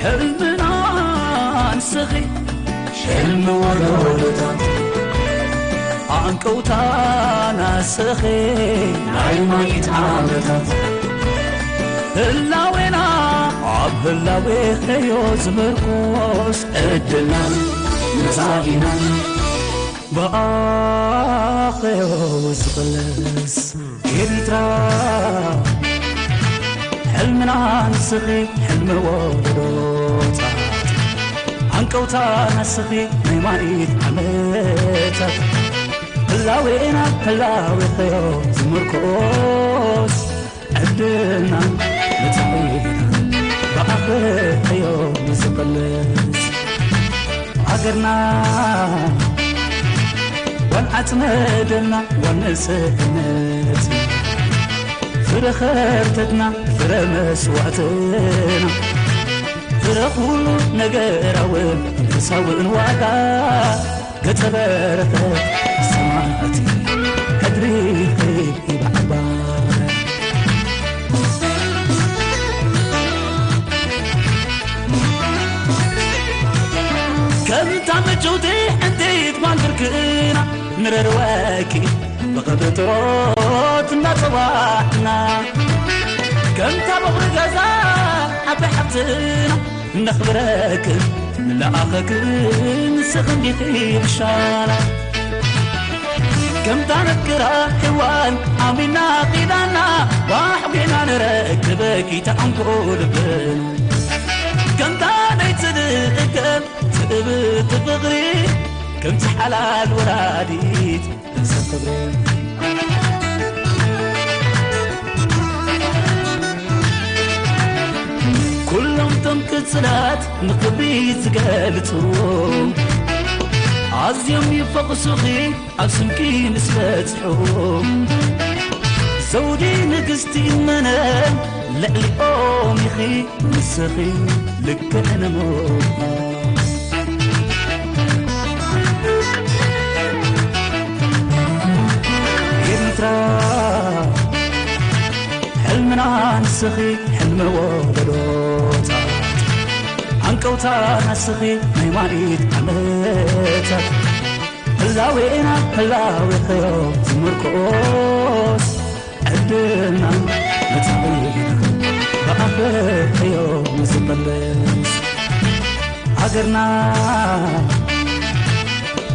ሕልምና ንስኺ ሕልሚ ወለዶታት፣ ኣንቀውታ ንስኺ ናይ ማይት ዓመታት፣ ህላዌና ኣብ ህላዌ ሕዮ ዝምርኮስ ዕድልና መጻኢና ብኣኸዮ ዝቕለስ ኤርትራ፣ ሕልምና ንስኺ፣ ሕልሚ ወለዶታት፣ ሃንቀውታ ንስኺ፣ ናይ ማይት ዓመታት፣ ህላዌና፣ ህላዌ ኸዮ ዝምርኮስ፣ ዕድልና፣ መጻኢና፣ ብኣኸዮ ዝቕለስ ሃገርና፣ ጓል ዓጽመ ደምና፣ ጓል ንስሕነትና፣ ፍረ ኸርተትና፣ ፍረ መስዋእትና፣ ፍረ ኩሉ ነገራውን መንፈሳውን ዋጋ፣ ገጸ በረኸት ሰማእቲ፣ ሕድሪ ኸይድ ይብዓባይ። ከምታ ምጭውቲ ዕንተይት ጓል ብርክና፣ ንረርወኪ ብኽብሪ ጥሮት እናጸዋዕና፣ ከምታ በቕሪ ገዛ ዓባይ ሓብትና፣ ነኽብረክን ንለኣኸክን ንስኽን ዲኺ ብሻና። ከምታ ነክራ ሔዋን ኣሚና ኺዳና፣ ዋሕ ጒና ንረክበኪ ተዕንቁ ልብና። ከምታ ናይ ጽድቅን ትእብቲ ፍቕሪ፣ ከምቲ ሓላል ወላዲት ርእሰ ክብሪ። ኩሎም ቶም ቅጽላት ንኽብሪ ዝገልጹ፣ ኣዝዮም ይፈቕሱኺ ኣብ ስምኪ ምስ በጽሑ። ዘውዲ ንግስቲ መነ ልዕሊኦም ኢኺ ንስኺ ልክዕ ንሞ። ኤርትራ፣ ሕልምና ንስኺ፣ ሕልሚ ወለዶታት፣ ሃንቀውታ ንስኺ፣ ናይ ማይት ዓመታት፣ ህላዌና፣ ህላዌ ኸዮ ዝምርኮስ፣ ዕድልና፣ መጻኢና፣ ብኣኽበርዮ ዝመለስ። ሃገርና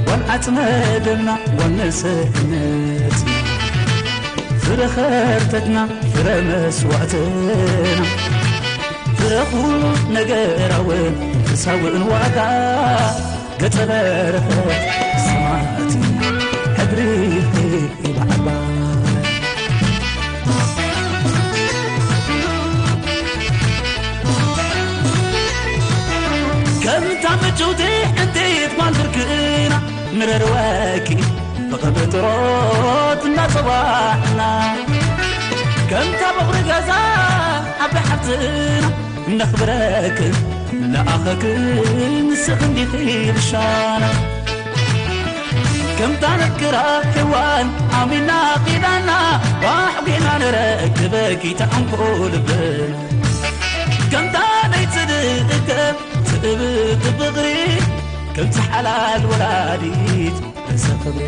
ጓል ዓጽመ ደምና ጓል ንስሕነትና፣ ፍረ ኸርተትና ፍረ መስዋእትና፣ ፍረ ኩሉ ነገራውን መንፈሳውን ዋጋ፣ ገጸ በረኸት ሰማእቲ፣ ሕድሪ ይብዓባ። ከምታ ምጭውቲ ዕንተይት ጓል ብርክና፣ ንረርወኪ ብኽብሪ ጥሮት እናጸዋዕና፣ ከምታ በቕሪ ገዛ ዓባይ ሓብትና፣ ነኽብረክን ንለኣኸክን ንስኽን ዲኺ ብሻና። ከምታ ነክራ ሔዋን ኣሚና ኺዳና፣ ዋሕ ጒና ንረክበኪ ተዕንቁ ልብና። ከምታ ናይ ጽድቅን ትእብቲ ፍቕሪ፣ ከምቲ ሓላል ወላዲት ርእሰ ክብሪ።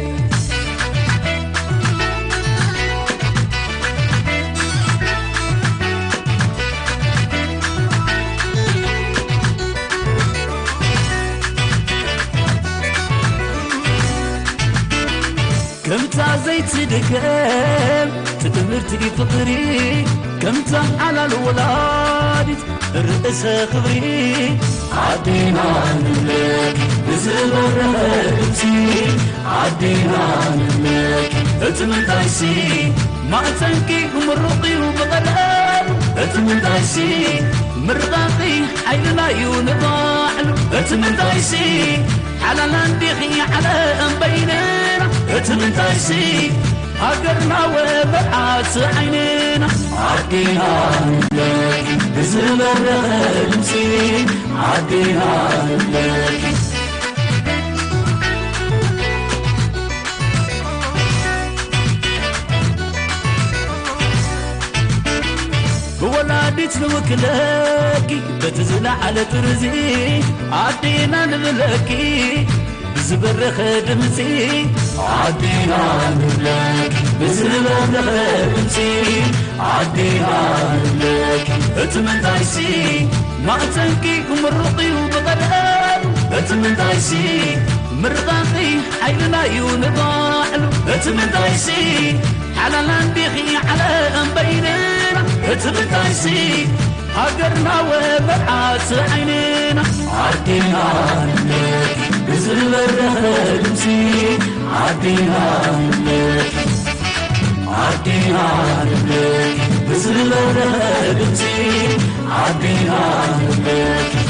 ከምታ ዘይትድገም ትእምርቲ ፍቕሪ፣ ከምታ ሓላል ወላዲት ርእሰ ክብሪ። ኣዴና ንብለኪ ብዝበረኸ ድምፂ፣ ኣዴና ንብለኪ። እቲ ምንታይሲ ማእፀንኪ ምሩቕ እዩ ብቐለም፣ እቲ ምንታይሲ ምርቓኺ ሓይልና እዩ ንባዕሉ። እቲ ምንታይሲ ሓላል እንዲኺ ዓለም በይንና፣ እቲ ምንታይሲ ሃገርና ወመርዓቲ ዓይንና። ኣዴና ንብለኪ ብዝበረኸ ድምፂ፣ ኣዴና ንብለኪ። ወላዲት ንውክለኪ በቲ ዝለዓለ ጥርዚ ኣዴና ንብለኪ ብዝበረኸ ድምፂ ኣዴና ንብለኪ ብዝበረኸ ድምፂ ኣዴና ንብለኪ እቲ ምንታይሲ ማዕፀንኪ ምሩቕ እዩ ብቐደም እቲ ምንታይሲ ምርቓኺ ሓይልና እዩ ንባዕሉ እቲ ምንታይሲ ሓላላ እንዲኺ ዓለም በይንና እቲ ምንታይሲ ሃገርና ወመርዓቲ ዓይንና ኣዴና ንብለኪ ብዝበረኸ ድምፂ ኣዴና ንብለኪ ኣዴና ንብለኪ ብዝበረኸ ድምፂ ኣዴና ንብለኪ